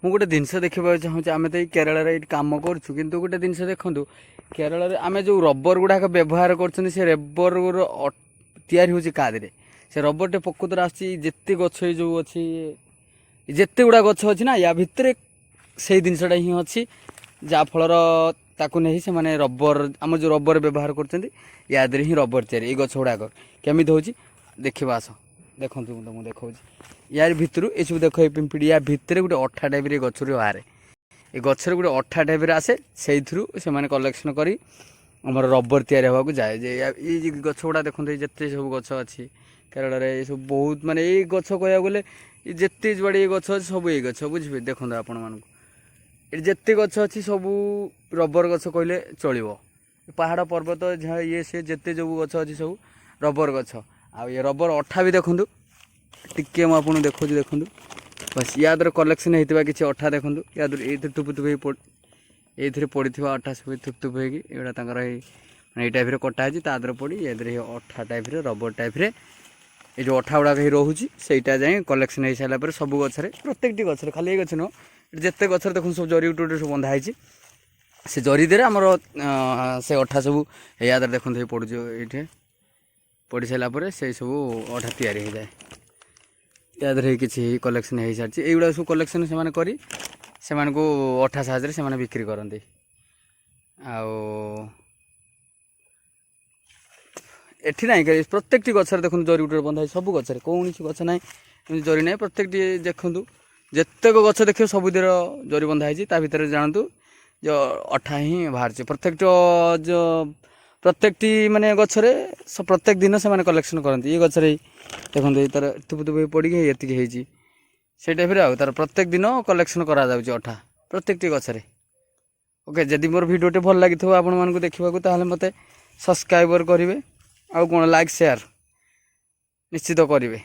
ମୁଁ ଗୋଟେ ଜିନିଷ ଦେଖିବାକୁ ଚାହୁଁଛି। ଆମେ ତ ଏଇ କେରଳରେ ଏଇଠି କାମ କରୁଛୁ, କିନ୍ତୁ ଗୋଟେ ଜିନିଷ ଦେଖନ୍ତୁ, କେରଳରେ ଆମେ ଯେଉଁ ରବର ଗୁଡ଼ାକ ବ୍ୟବହାର କରୁଛନ୍ତି, ସେ ରବର ତିଆରି ହେଉଛି କାହା ଦେହରେ? ସେ ରବରଟେ ପ୍ରକୃତରେ ଆସୁଛି, ଯେତେ ଗଛ ଏଇ ଯେଉଁ ଅଛି, ଯେତେ ଗୁଡ଼ା ଗଛ ଅଛି ନା, ୟା ଭିତରେ ସେଇ ଜିନିଷଟା ହିଁ ଅଛି, ଯାହାଫଳର ତାକୁ ନେଇ ସେମାନେ ରବର, ଆମର ଯେଉଁ ରବର ବ୍ୟବହାର କରୁଛନ୍ତି, ୟା ଦେହରେ ହିଁ ରବର ତିଆରି। ଏଇ ଗଛ ଗୁଡ଼ାକ କେମିତି ହେଉଛି ଦେଖିବା ଆସ। ଦେଖନ୍ତୁ, ମୁଁ ତୁମକୁ ଦେଖାଉଛି। ୟାରି ଭିତରୁ ଏସବୁ ଦେଖ, ଏଇ ପିମ୍ପିଡ଼ି, ୟା ଭିତରେ ଗୋଟେ ଅଠା ଟାଇପ୍ର ଏ ଗଛରୁ ବାହାରେ। ଏ ଗଛରେ ଗୋଟେ ଅଠା ଟାଇପ୍ର ଆସେ, ସେଇଥିରୁ ସେମାନେ କଲେକ୍ସନ୍ କରି ଆମର ରବର ତିଆରି ହେବାକୁ ଯାଏ। ଯେ ଏଇ ଯେ ଗଛ ଗୁଡ଼ା ଦେଖନ୍ତୁ, ଏଇ ଯେତେ ସବୁ ଗଛ ଅଛି କେରଳରେ, ଏସବୁ ବହୁତ, ମାନେ ଏଇ ଗଛ କହିବାକୁ ଗଲେ ଏ ଯେତେ ଯୁଆଡ଼େ ଏ ଗଛ ଅଛି, ସବୁ ଏଇ ଗଛ ବୁଝିବେ। ଦେଖନ୍ତୁ ଆପଣମାନଙ୍କୁ, ଏଠି ଯେତେ ଗଛ ଅଛି ସବୁ ରବର ଗଛ କହିଲେ ଚଳିବ। ପାହାଡ଼ ପର୍ବତ ଯାହା ଇଏ ସିଏ ଯେତେ ଯେଉଁ ଗଛ ଅଛି, ସବୁ ରବର ଗଛ। ଆଉ ଏ ରବର ଅଠା ବି ଦେଖନ୍ତୁ ଟିକେ, ମୁଁ ଆପଣଙ୍କୁ ଦେଖାଉଛି, ଦେଖନ୍ତୁ। ବାସ୍, ୟା ଦ୍ୱାରା କଲେକ୍ସନ୍ ହେଇଥିବା କିଛି ଅଠା ଦେଖନ୍ତୁ। ୟା ଦ୍ୱାରା ଏଇଥିରେ ଟୁପୁ ଟୁପୁ ହେଇ ଏଇଥିରେ ପଡ଼ିଥିବା ଅଠା ସବୁ ଥୁପ ଥୁପ ହେଇକି ଏଗୁଡ଼ା ତାଙ୍କର ଏଇ ମାନେ ଏଇ ଟାଇପ୍ରେ କଟା ହେଇଛି, ତା ଦେହରେ ପଡ଼ି ୟା ଦେହରେ ଅଠା ଟାଇପ୍ରେ, ରବର ଟାଇପ୍ରେ ଏଇ ଯେଉଁ ଅଠା ଗୁଡ଼ାକ ହେଇ ରହୁଛି। ସେଇଟା ଯାଇ କଲେକ୍ସନ୍ ହେଇସାରିଲା ପରେ ସବୁ ଗଛରେ, ପ୍ରତ୍ୟେକଟି ଗଛରେ, ଖାଲି ଏଇ ଗଛ ନୁହଁ, ଏଠି ଯେତେ ଗଛରେ ଦେଖନ୍ତୁ, ସବୁ ଜରି ଗୋଟେ ଗୋଟେ ସବୁ ବନ୍ଧା ହେଇଛି। ସେ ଜରି ଦେହରେ ଆମର ସେ ଅଠା ସବୁ ୟା ଦେହରେ ଦେଖନ୍ତୁ ହେଇ ପଡ଼ୁଛି। ଏଇଠି ପଡ଼ି ସାରିଲା ପରେ ସେଇ ସବୁ ଅଠା ତିଆରି ହେଇଯାଏ। ୟା ଦେହରେ କିଛି କଲେକ୍ସନ୍ ହେଇସାରିଛି। ଏଇଗୁଡ଼ା ସବୁ କଲେକ୍ସନ୍ ସେମାନେ କରି ସେମାନଙ୍କୁ ଅଠା ସାହାଯ୍ୟରେ ସେମାନେ ବିକ୍ରି କରନ୍ତି। ଆଉ ଏଠି ନାହିଁ, ପ୍ରତ୍ୟେକଟି ଗଛରେ ଦେଖନ୍ତୁ ଜରି ଗୋଟେ ବନ୍ଧା ହେଇଛି। ସବୁ ଗଛରେ, କୌଣସି ଗଛ ନାହିଁ ଏମିତି ଜରି ନାହିଁ। ପ୍ରତ୍ୟେକଟି ଦେଖନ୍ତୁ, ଯେତେକ ଗଛ ଦେଖିବେ ସବୁଥିର ଜରି ବନ୍ଧା ହେଇଛି। ତା ଭିତରେ ଜାଣନ୍ତୁ ଯେ ଅଠା ହିଁ ବାହାରୁଛି। ପ୍ରତ୍ୟେକଟି ପ୍ରତ୍ୟେକଟି ମାନେ ଗଛରେ ପ୍ରତ୍ୟେକ ଦିନ ସେମାନେ କଲେକ୍ସନ୍ କରନ୍ତି। ଏଇ ଗଛରେ ଦେଖନ୍ତୁ, ଏଇ ତାର ଥୁପୁ ଥୁପୁ ହେଇ ପଡ଼ିକି ହେଇ ଏତିକି ହେଇଛି, ସେଇ ଟାଇପ୍ରେ। ଆଉ ତାର ପ୍ରତ୍ୟେକ ଦିନ କଲେକ୍ସନ୍ କରାଯାଉଛି ଅଠା ପ୍ରତ୍ୟେକଟି ଗଛରେ। ଓକେ, ଯଦି ମୋର ଭିଡ଼ିଓଟି ଭଲ ଲାଗିଥିବ ଆପଣମାନଙ୍କୁ ଦେଖିବାକୁ, ତାହେଲେ ମୋତେ ସବସ୍କ୍ରାଇବର କରିବେ। ଆଉ କ'ଣ, ଲାଇକ୍ ସେୟାର ନିଶ୍ଚିତ କରିବେ।